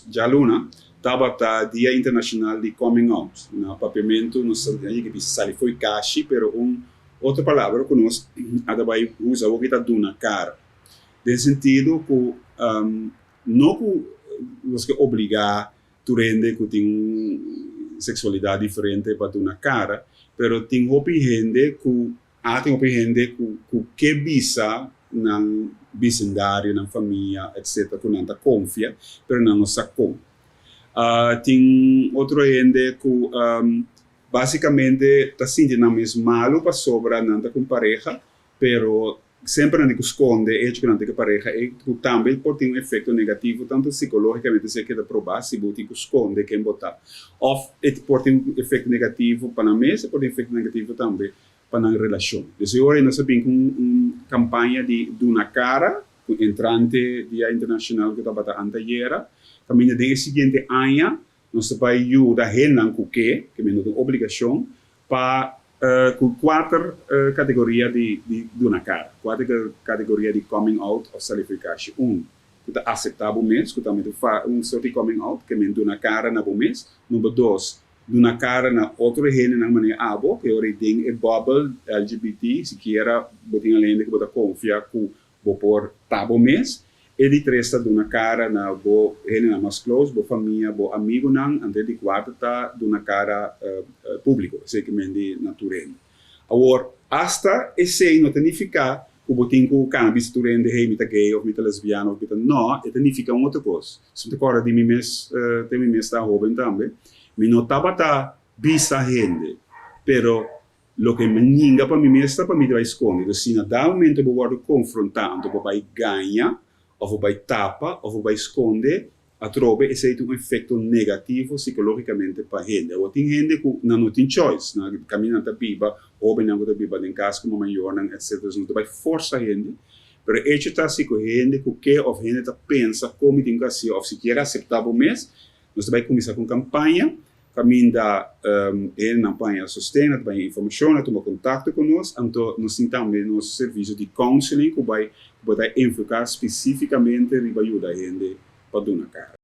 Djaluna tabata Dia Internashonal di Coming Out. Na papiamentu nos a yega bisa sali fo'i kashi, pero un otro palabra ku nos a ta bai usa awor ta duna kara. Den sentido ku no ku nos ke obligá tur hende ku tin un seksualidat diferente pa duna kara, pero tin hopi hende ku A tin hopi hende ku ku ke bisa nan bisindario, nan famia, etc. Ku nan ta konfia, pero nan no sa kon. Tin otro hende ku basikamente ta sinti nan mes malu pasobra nan ta ku un pareha, pero semper nan tin ku skonde e hecho ku nan tin ku e pareha ei, ku tambe por tin un efekto negativo tantu sikológikamente si e keda probá si bo tin ku skonde ken bo ta. Òf e por tin un efekto negativo pa nan mes, e por tin efekto negativo tambe pa nan relashon. Des e ora ei nos a bin ku un kampaña di duna kara ku entrante Dia Internashonal ku tabata antayera, kaminda den e siguiente aña nos ta bai yuda hennan ku ke, ke men no ta un obligashon, pa ku kuater kategoria di duna kara, kuater kategoria di coming out òf salifikashon. Un, ku ta aseptá bo mes, ku tambe ta un sort di coming out, ke men duna kara na bo mes. Number dos, duna kara na otro hendenan manera abo, ke ora ei den e bubble LGBT, sikiera bo tin algén hende ku bo ta konfia ku bo por ta bo mes. E di tres ta duna kara na bo hendenan mas close, bo famia, bo amigunan, anto e di kuater ta duna kara públiko, esei ke men di na tur hende. Awor, asta esei no ta nifiká ku bo tin ku kana bisa tur hende, hey, mi ta gay òf mi ta lesbiana òf mi ta. No, e ta nifiká un otro kos. Si mi ta kòrda di mi mes, te mi mes ta hóben tambe, mi no tabata bisa hende, pero loke mi ninga pa mi mes ta pa mi ta bai skonde. Entonces, si na dado momento bo wòrdu konfrontá, anto bo bai gaña òf bo bai tapa òf bo bai skonde, atrobe esei tin un efekto negativo sikológikamente pa hende. Awor tin hende ku nan no tin choice, nan kaminda nan ta biba, hóbennan ku ta biba den kas ku mayornan etcetera, dus no ta bai forsa hende. Pero e echo ta si ku hende ku ke òf hende ta pensa kon mi tin ku hasi òf sikiera aseptá bo mes, nos ta bai kuminsá ku un kampaña kaminda hendenan por haña sosten, nan ta bai haña informashon, nan tuma kontakto ku nos, anto nos tin tambe nos servisio di counseling ku bai ku bo ta enfoká spesífikamente riba yuda hende pa duna kara.